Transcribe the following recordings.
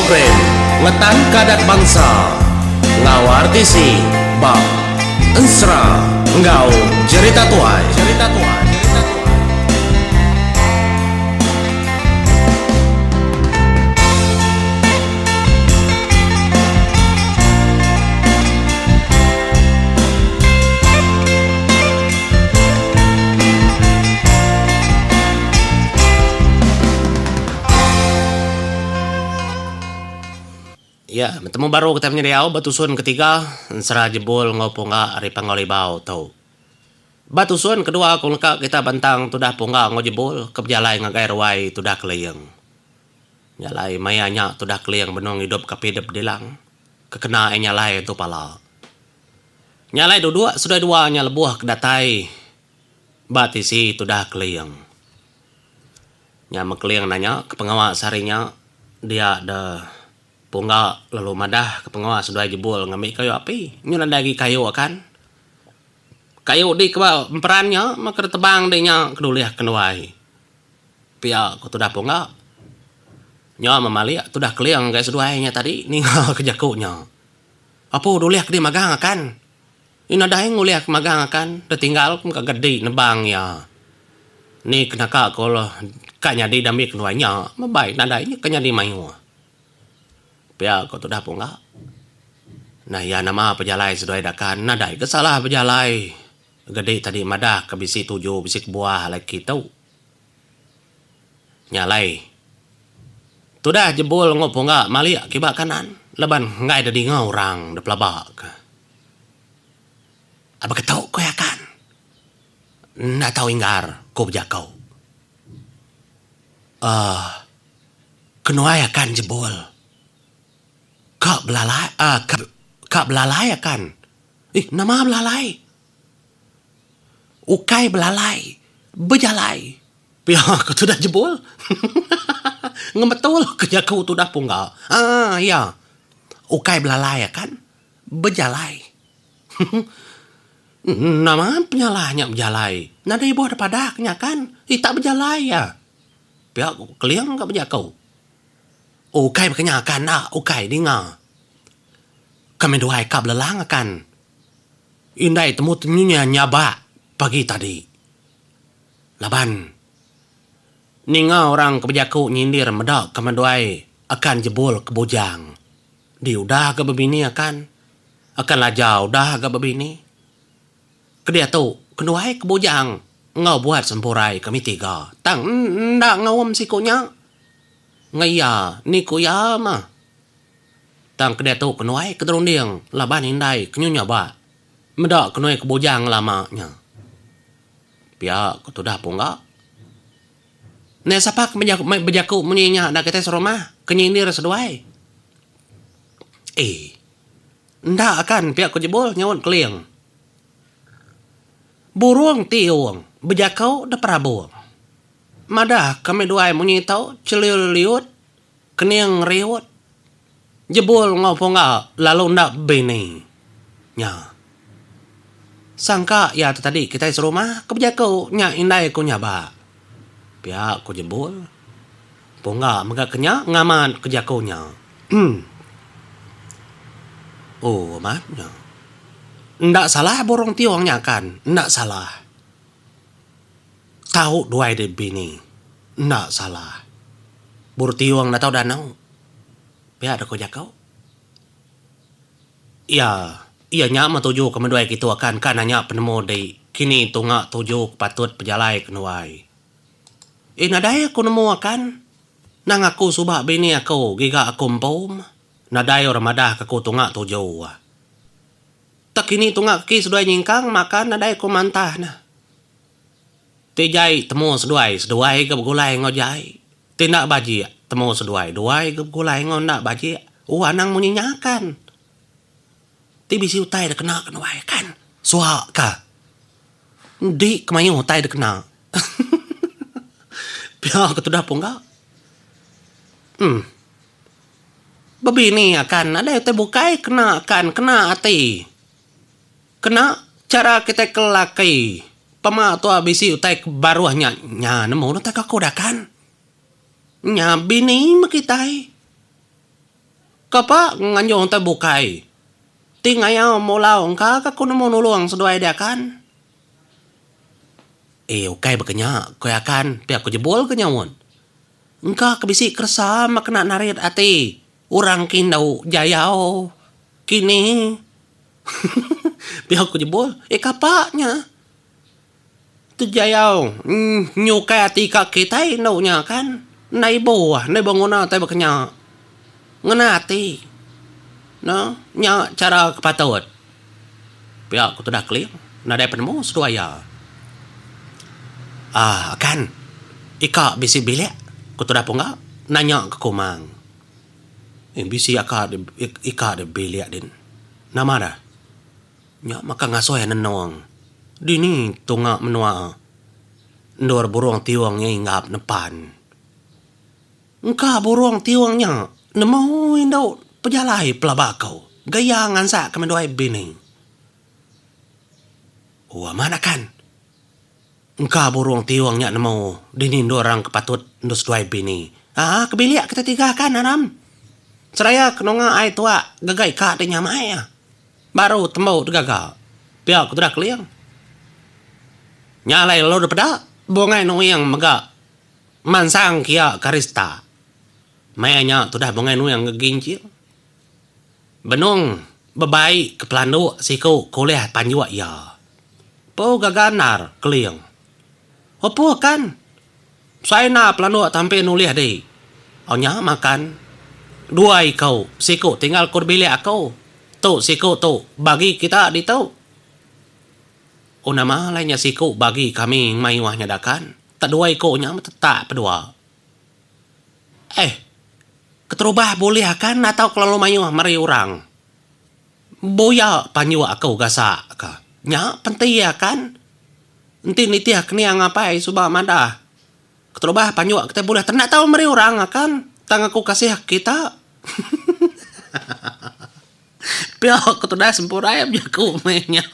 Program Ngetanka Adat Bansa enggau RTC ba Ensera enggau Jerita Tuai. Jerita Tuai. Ya, betemu baru kitai menyediau ba tusun ketiga ensera jebul enggau pungga ari Panggau Libau tu. Ba tusun kedua ku neka kita bantang tudah pungga enggau jebul ke bejalai ngagai ruai tudah Keling. Nya alai maya nya tudah Keling benung idup ke pidep dilang ke kena iya nyalai entu pala. Nya alai duduk seduai dua nya lebuh ke datai ba tisi tudah Keling. Nya meh Keling nanya ke pengawa sehari nya dia de Pungga lalu madah ke pengawa seduai jebul ngambi kayu api. Nyu nadai agi kayu akan. Kayu di ke ba emperan nya meh ke ditebang di nya ke dulih kenduai. Pia ku tudah Pungga. Nya meh malik tudah Keling ngagai seduai nya tadi ninga ke jaku nya. Apu dulih ke di magang akan. Nya nadai ngulih ke magang akan tetinggal ke mega gedi nebang iya. Ni ke naka ko ka nyadi dambi kenuai nya mebai nadai nya ke nyadi mayuh. Pia ko tudah pungga. Nah iya nama pejalai seduai dakan nadai ke salah pejalai gedi tadi madah ke bisi tuju bisi kebuah alai kitu. Nya alai tudah jebul enggau pungga malik kiba kanan laban enggai dedinga orang depelaba ka. Aba ketu ko iya kan. Enda tau inggar ko bejako. Aaa kenuai akan jebul. Ka belalai aaa ka ka belalai akan. Ih nama belalai. Ukai belalai bejalai. Pia ko tudah jebul. Ngemetul ke jaku tudah pungga. Aaa iya. Ukai belalai akan. Bejalai. Nama penyalah nya bejalai. Nadai ibuh da padah ke nya kan. Ita bejalai iya. Pia ku Keling ga bejaku. Ukai baka nya kan enda ukai dinga. Kami duai ka belelang akan. Indai temu tenyunya nyabak pagi tadi. Laban ninga orang ke bejaku nyindir meda kami duai akan jebul ke bujang. Di udah ga bebini akan. Akan laja udah ga bebini. Kediatu, keduai ke bujang enggau buat sempurai kami tiga. Tang enda ngaum siku nya. Enggau iya, ni ku iya mah. Tang kediatu kenuai ke terunding laban indai ke nyu nyabak meda kenuai ke bujang lama nya. Pia ku tudah pungga. Enda sapa ke bejaku munyi nya da kitai serumah ke nyindir seduai. Eii. Enda akan pia ku Jebul nyaut Keling. Burung tiung bejaku da perabung. Madah kami duai munyi tu chelil liut kening riut. Jebul enggau pungga lalu enda bini. Nya. Sangka iya tu tadi kitai serumah ke bejaku nya indai ku nyabak. Pia ku Jebul. Pungga mega ke nya ngamat ke jaku nya. Oh amat nya. Enda salah burung tiong nya kan. Enda salah. Tau duai deh bini. Enda salah. Burung tiong enda tau danu. Pia deh ko jaku. Iya, iya nya meh tuju ke meduai kitu akan ka nanya penemu di kini tunga tuju ke patut pejalai ke nuai. Eh nadai aku nemu akan. Nang aku suba bini aku giga aku empu meh. Nadai orang madah ke aku tunga tuju. Tak kini tunga kaki seduai nyingkang makan nadai aku mantah neh. Ti jai temu seduai, seduai ga begulai enggau jai. Ti enda bajik temu seduai, duai ga begulai enggau enda bajik. Oh anang munyi nya kan. Ti bisi utai da kena kenuai kan. Suak ka. Endi ke mayuh utai da kena. Pia ke tudah pungga. Em. Bebini akan nadai utai bukai kena akan kena ati. Kena chara kitai ke lelaki pema tua bisi utai ke baruh nya nya nemu ne utai ke aku dakan. Nya bini meh kitai. Kapa nganjung utai bukai. Ti ngayau mulau engka ka aku nemu nulung seduai dia kan. Eh ukai baka nya ku iya kan pia ku Jebul ke nyaut. Engka ke bisi keresa meh kena narit ati orang ke indu jayau kini. Pia ku Jebul. Eh kapa nya. Tu jayau nyukai ati ka kitai endu nya kan. Enda ibuh enda ibuh nguna utai baka nya. Ngena ati ne nya chara ke patut. Pia ku tudah Keling nadai penemu seduai iya. Aaa kan ika bisi bilik ku tudah Pungga nanya ke Kumang. Eh bisi aka ika da bilik din. Nama dah. Nya maka ngasuh iya nenung. Dini tunga menua endur burung tiung nya inggap nepan. Engka burung tiung nya nemu indu pejalai pelaba aku gaya ngansak kami duai bini. Oh amat akan. Engka burung tiung nya nemu dini endur orang ke patut endur seduai bini. Aa ke bilik kita tiga kan aram. Seraya ke nunga ai tuak gaga ika ti nyamai ah. Baru tembu digaga pia ku tudah Keling. Nya alai lalu dipeda Bungai Nuing mega mansang kia ke ari setak. Maya nya tudah Bungai Nuing ngeginching. Benung bebai ke pelanduk siku ke ulih panjuk iya. Pu gaga endar Keling. Opuh kan. Besai enda pelanduk tampin ulih di. Au nya makan. Dua iku, siku tinggal ku di bilik aku. Tu siku tu bagi kita ditu. Oh nama alai nya siku bagi kami mayuh nya dakan. Tak dua iku nya tetak pedua. Eh. Keterubah bulih akan atau kelalu mayuh meri orang. Buya panjuk aku gasak ka. Nya penti akan. Enti nitih kening apai suba madah. Keterubah panjuk kitai bulih tang enda tau meri orang akan. Tang aku kasih kita. Pia ku tudah sempurai bejaku meh nya.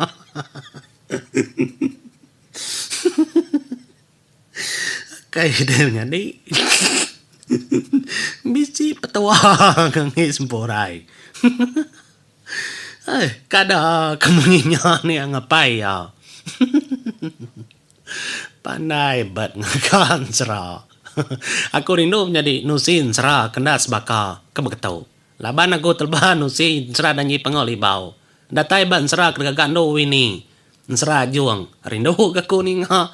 Kai deh menyadi bisi petua ngangi sempurai. Ai kada ke munyi nya nih ngapai iya. Pandai bet ngaga ensera. Aku rindu menyadi nusi ensera ke enda sebaka ke beketu. Laban aku teleba nusi ensera danji Panggau Libau. Datai ba ensera ke digaga endu Winnie. Ensera Ajung, rindu ga aku ninga.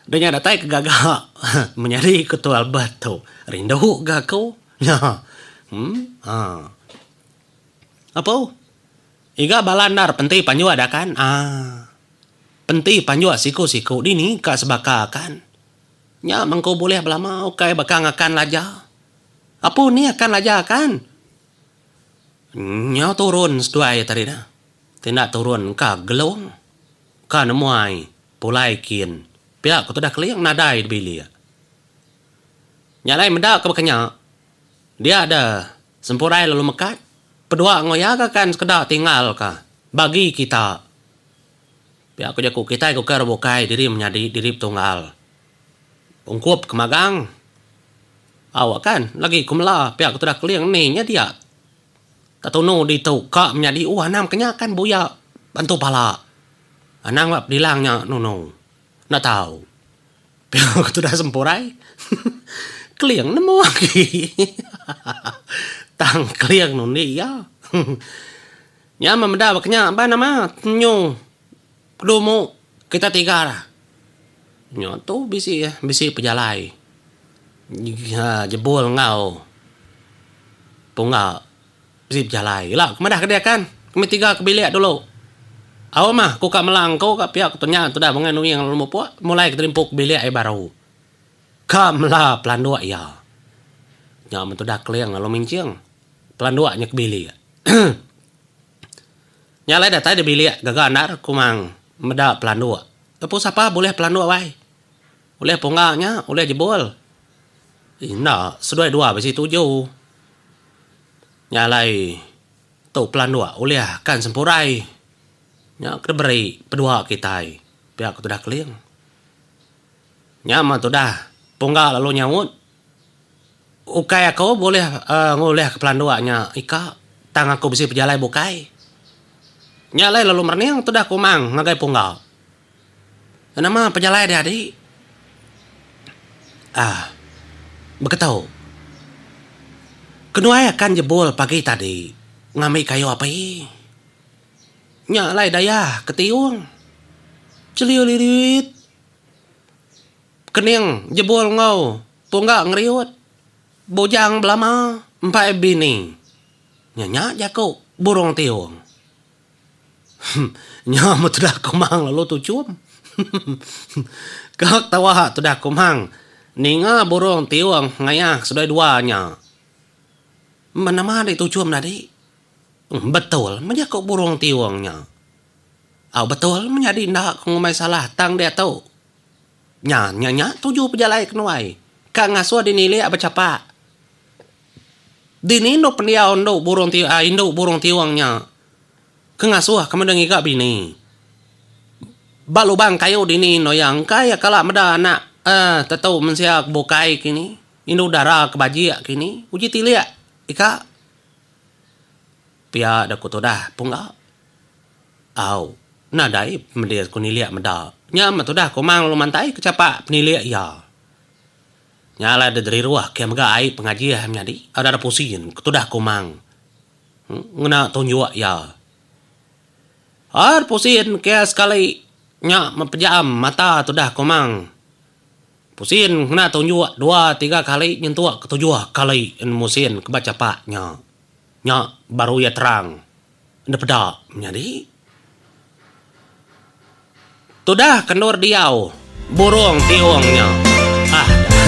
Udah nya datai ke gaga menyadi ke tu Albert tu. Rindu ga aku. Nya. Em ha. Apu. Iga bala endar penti panjuk da kan. Aa. Penti panjuk siku-siku dini ka sebaka kan. Nya mengku bulih belama ukai baka ngakan laja. Apu ni akan laja kan. Nyau turun seduai tadi dah. Ti enda turun ka Gelong, ka nemuai pulai kin. Pia ku tudah Keling nadai di bilik. Nya alai meda ke baka nya, dia deh Sempurai lalu mekat pedua enggau iya ga kan sekeda tinggal ka bagi kita. Pia ku jaku kitai ke ukai orang bukai diri menyadi diri betunggal. Ungkup ke magang. Au kan lagi ku mela pia ku tudah Keling ni nya dia. Ka tunu ditu ka menyadi uh anang ke nya kan buya bantu pala. Anang ba pedilang nya nunu. Enda tau. Pia ku tudah Sempurai. Keling nemu agi. Tang Keling nundi iya. Nya meh meda ba ke nya ba nama nyu kedumu kita tiga dah. Nya tu bisi bisi pejalai jebul enggau pungga bisi pejalai. Ila ku madah ke dia kan kami tiga ke bilik dulu. Au mah ku ka melang ku ka pia ku tanya tudah bungai nuing lalu mupuk mulai ke terimpu ke bilik ai baru. Ka mela pelanduk iya. Nya meh tudah keling lalu minching pelanduk nya ke bilik. Nya alai datai di bilik gaga endar kumang meda pelanduk. Tepu sapa bulih pelanduk wai. Ulih pungga nya, ulih jebul. Enda, seduai dua bisi tuju. Nya alai tu pelanduk ulih kan sempurai. Nya ke diberi pedua kitai pia ke tudah Keling. Nya meh tudah pungga lalu nyaut. Ukai aku bulih ngulihka pelanduk nya ika tang aku bisi pejalai bukai. Nya alai lalu merening tudah Kumang ngagai Pungga. Nama pejalai deh adi? Ah. Beketu. Kenuai akan jebul pagi tadi ngambi kayu api. Nya alai dayah ke tiung. Cheliu lirit. Kening jebul enggau pungga ngeriut. Bujang belama empai bini. Nya nya jaku burung tiung. Nya meh tudah Kumang lalu tuchum. Ka ketawa tudah Kumang ninga burung tiung ngayah seduai dua nya. Meh nama deh tuchum tadi. Betul meh jaku burung tiung nya. Au betul meh nyadi enda ku ngumbai salah tang diatu. Nya nya nya tuju pejalai kenuai ka ngasuh dinilik bechapak. Dini endu pendiau endu burung ti indu burung tiung nya ke ngasuh ke meda ngiga bini. Ba lubang kayu dini endo iya engka iya kala meda anak uhh tetu mensia ke bukai kini indu dara ke bajik kini uji tilik ika. Pia da ku tudah pungga. Au nadai pemedis ku nilik meda nya meh tudah kumang lalu mantai ke chapak penilik iya. Nya alai deh deriruh ke mega ai pengajih menyadi ada da pusin ke tudah Kumang ngena tunjuk iya. Ar pusin ke sekali nya mepejam mata tudah Kumang. Pusin ngena tunjuk dua tiga kali nyentuk ke tujuh kali musin ke ba chapak nya. Nya baru iya terang enda peda menyadi. Tudah ke endur diau burung tiung nya. Ah dah.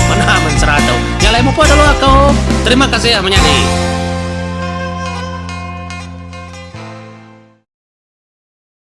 Manah mensera tu. Nya alai mupuk dulu aku. Terima kasih menyadi.